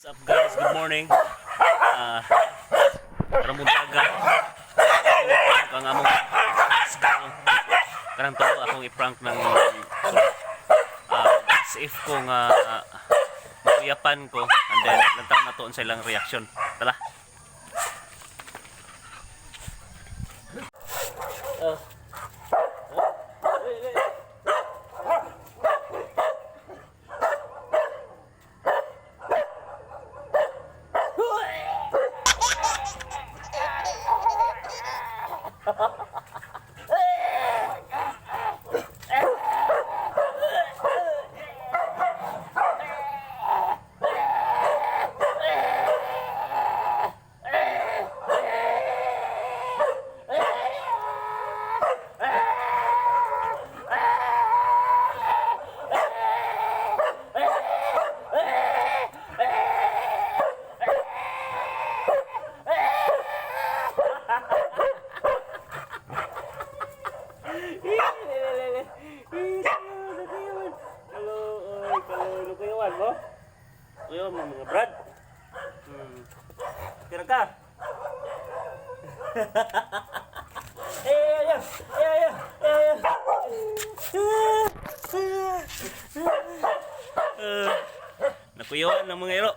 What's up, guys? Good morning. Karong buntaga. Ang among karang to akong i-prank ng as if ko nga makuyapan ko and then lantaw na to sa ilang reaction. Tala. Hello, oy, kalo, kuyawan mo? Kuyawan mo mga brad. Tira ka. Eh, eh, eh, eh, eh. Nakuyawan ng mga iro.